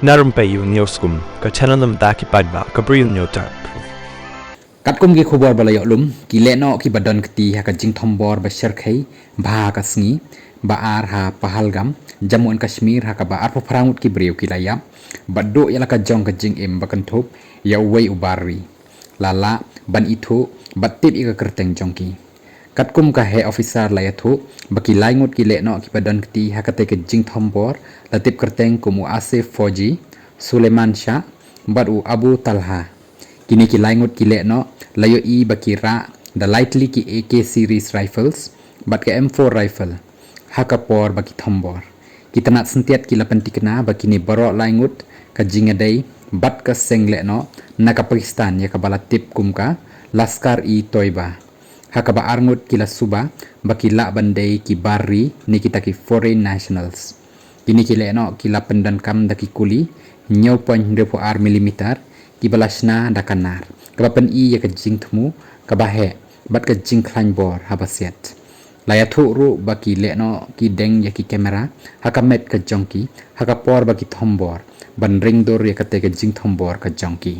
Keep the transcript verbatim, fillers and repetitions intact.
Na rympei u News Kum, ka channel na bynta ki paidbah ka Bri u Hynñiewtrep. Katkum ki khubor ba la ïoh lum, ki lehnoh kiba don kti ha ka jingthombor ba shyrkhei bha ha ka sngi ba ar ha Pahalgam, Jammu and Kashmir, ha kaba arphew phra ngut ki briew ki la ïap bad duh ïa la ka jong ka jingim ba kynthup ïa uwei u bar ri. La lah ban ithuh bad tip ïa ka kyrteng jong ki. Katkum ka heh officer la ïathuh ba ki lai ngut ki lehnoh kiba don kti ha katei ka jingthombor la tip kyrteng kum u Asif Fauji, Suleiman Shah bad u Abu Talha. Kine ki lai ngut ki lehnoh la ïohi ba ki rah da lai tylli ki A K series rifles bad ka M four rifle ha ka por ba ki thombor. Ki tnat syntiat ki la pynthikna ba kine baroh lai ngut ka jingïadei bad ka seng lehnoh na ka Pakistan ïa kaba la tip kum ka Lashkar-e-Toiba. Ha kaba ar ngut ki la suba ba ki lah ban dei ki bar ri ne kita ki foreign nationals. Kine ki lehnoh ki la pyndonkam da ki kuli hynñiew point hynriewphew ar millimeter kiba la shna da ka nar, kaba pyni ïa ka jingthmu kaba heh bad ka jingkhlaiñ bor haba siat. La ïathuh ruh ba ki lehnoh ki deng ïa ki kamera ha ka met ka jong ki ha ka por ba ki thombor ban ring dur ïa katei ka jingthombor ka jong ki.